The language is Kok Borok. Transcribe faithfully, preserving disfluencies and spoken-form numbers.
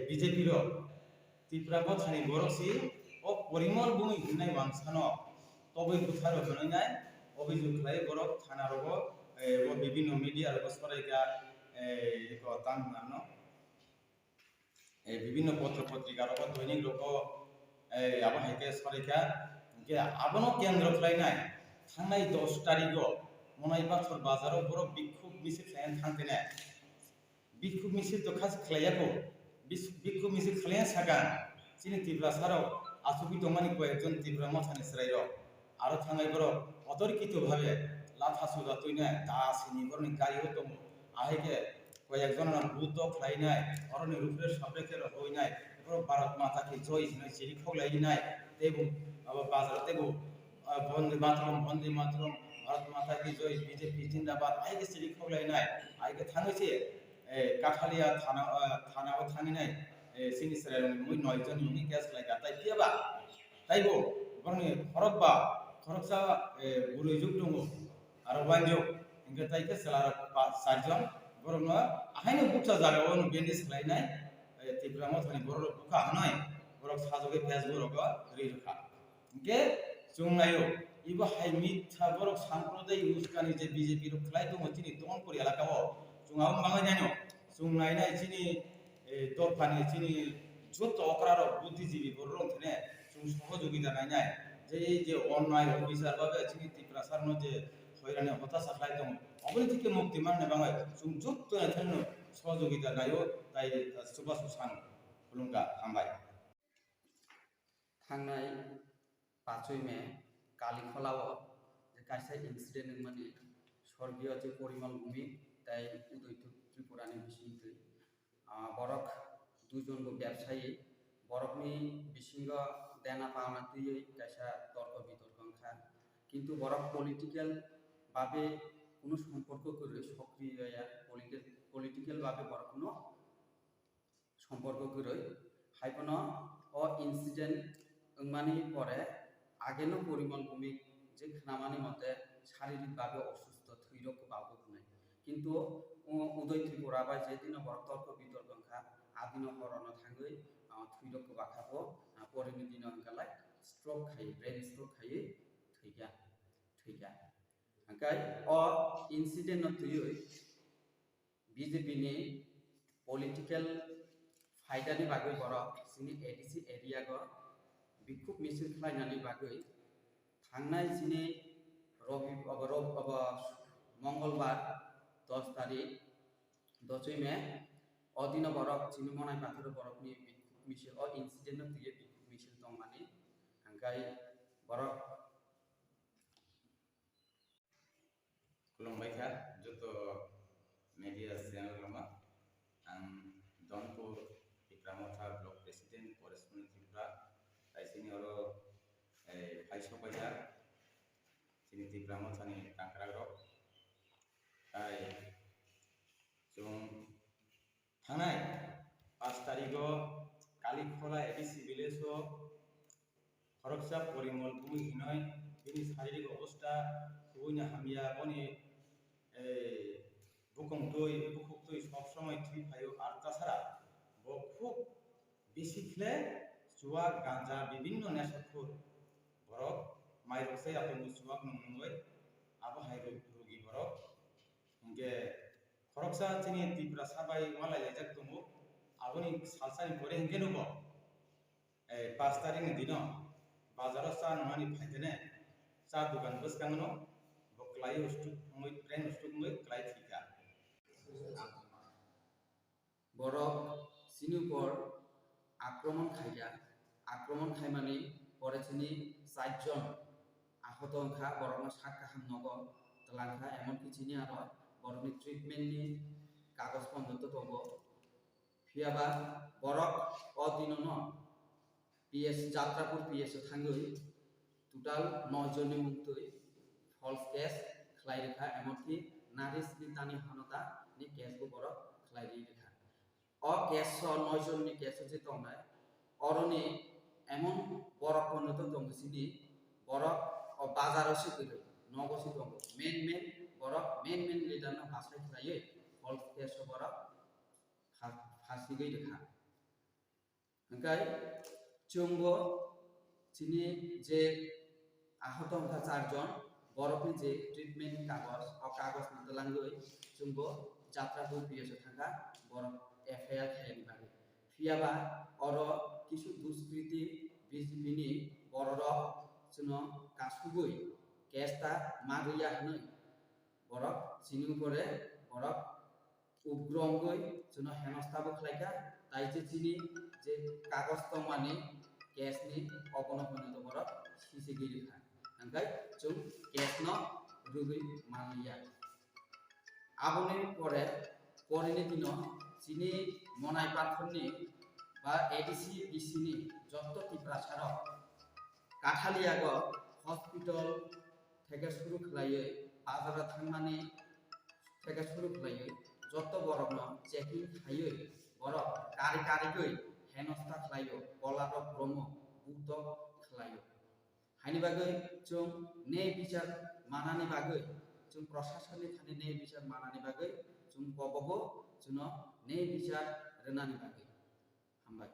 B J P rok Tipra Mothani borok si o Porimol Bhumi hinai wansano tobwi bwtharo hwnwi nai obijok khlai borok thana rogo, eh, o bibinno media rogo soraika, eh, ko tang hwnano, eh, bibinno potro potrika rogo, doinik rogo, eh, abo hai khe soraika. Hwnkhe abono kendro khlai nai thangnai dos tarigo Monai Pathor bazaro borok bikhuk misil khlai thang khe nai. Bikhuk misil to khas khlaiya ko. Bis-, bikhuk misil khlaiya saka chini Tiprasa rok achugwi tongmani koyekjon Tipra Mothani chwrairok. Aro thangai borok otorkito bhabe latha suda tuina da sini borokni gari o tongo. Ahai khe koyekjon no buddho khlainai, oroni rupre sapre khe rohoinai, borok Bharat Mata ki joi hinwi chiri khoklainai, teibo abo bazar teibo, ah, Bonde Mataram, Bonde Mataram, Bharat Mata ki joi, B J P Zindabad, ahai khe chiri khoklainai, ahai khe thangwi se eh, Kathalia thana, eh, thana o thangwi nai, eh, chini chwrairokni mui noi joni hwnwi case khlai kha. Tai phiya ba, taibo borokni khorok ba, khoroksa, eh, bwrwi juk tongo, aro uansuk, hwnkhe tai khe chwlarok pa-, charjon, borokno ahaino bukcha jagao no bandage khlai nai, eh, Tipra Mothani borok rok bukha hwnwi, borok sajagwi Facebook rogo ri rwkha. Hwnkhe chwng naio, ibo hai mitha borok samprodai uskani je B J P rok khlai tongo chini Donpur elaka o. Chwng abo mangai naino, chwng nainai chini, eh, dophani chini joto okra rok buddhijibi borok rok thene chwng sohojogita nainai. Je ei je onnai obisar babe chini Tiprasa rokno je hoirani hotasa khlai tongo, oboni thike mukti manna bagwi chwng joto naithani sohojogita naio, tai, eh, chubachu sano. Khulumkha, hambai. Thangnai pachoi May Kalikholao je kaisa incident wngmani, sorgiyo je Porimol Bhumi tei Udoy Tri-, Tripurani bisingtwi, ah, borok duijon bo bebsayi, borokni bisingo dena pauna twiwi kaisa torko bitorko wngkha, kintu borok political babe kuno somporko kwrwi, sokriyo ya, politi-, political babe borok kuno somporko kwrwi. Haiphano o incident wngmani pore ageno Porimol Bhumik je khnamani mote sharirik bhabe osustho, thwirok kwbangbo hwnwi. Kintu, uh, Udoy Tripura bai je dino borok torko bitorko wngkha, a dino horono thangwi, uh, thwirok kwbakha bo, uh, poreni dino hwnkha lai stroke khai, brain stroke khaiwi thwikha, thwikha. Hwnkhe o incident no twiwi B J P ni political phaidani bagwi borok chini A D C area go bikhuk misil khlainani bagwi thangnai chini Robi-, obo, Rob-, obo Mongolbar dos tarik, dosoi May, o dino borok chini Monai Pathor borokni bikhuk misil, o incident no twiwi bikhuk misil tongmani, hwnkhe borok Khulumbai kha joto media channel rokno. Ang Donpur Tipra Motha Block President Paresh Moni Tripura, tai chini oro, eh, phai sok paijak chini Tipra Mothani tangkrak rok. Tai chwng thangnai pash tarigo Kalikhola A D C village o khoroksa Porimol Bhumi hinoi bini saririk obostha kubuino hamya, boni, eh, bukong twi, bukhuk twi sob somoi thwi phaio, ar tasara bo khub bisi khle chuwak, ganja, bibinno neshakhor borok, mairok se atomwi chuwak nung nungwi abo hai ru-, rugi borok. Hinkhe khoroksa chini Tiprasa bai malai laijak tongo, aboni salsani pore hinkhe nugo, eh, pash tarikni dino bazaro cha nungnani phaikhe ne cha dogan bwskango bo kwlai ustuk wngwi, prank ustuk wngwi kwlai thwikha. Borok chini upor akromon khaikha. Akromon khaimani pore chini charjon ahoto wngkha, borokno sak kaham nogo twlangkha, emonki chini aro borokni treatment ni kagoj ponjoto tongo. Phiyaba borok o dinono P S, Jatrapur P S o thangwi total noi jonni mungtwi false case khlai rwkha, emonki Naresh ni tani hanota ni case bo borok khlai rwkha. O case o noi jonni case o je tongnai, oroni emon borok ponjoto tongo chini borok o bazaro se kwrwi, nogo se tongo. Main main borok, main main leader no bachai khlaiwi false case o borok pha-, phasigwi rwkha. Hwnkhe chwngbo chini je ahoto wngkha charjon, borokni je treatment ni kagoj, o kagoj no twlangwi chwngbo jatra bo P S o thangkha, borok F I R khaiyani bagwi. Phiyaba oro kisu duskriti B J P ni bororok chwngno kasugwi case ta ma rwya hwnwi borok chini upore borok ugro wngwi chwngno henosta bo khlaikha, tai je chini je kagoj tongmani case ni obono hwnwi to borok sisigi rwkha, hwnkhe chwng case no rwgwi manliya. Aboni pore, porini dino chini Monai Parkhorni ba A D C B C ni jotto Tiprasarok Kathaliago hospital theke suru khlaiwi, bazaro thangmani theke suru khlaiwi, jotto borokno checking khaiwi, borok kari karigwi henosta khlaio, kolarok romo, butok khlaio. Haini bagwi chwng ney bichar manani bagwi, chwng proshasonni thani ney bichar manani bagwi, chwng kobogo chwngno ney bichar rwnani bagwi. Hambai.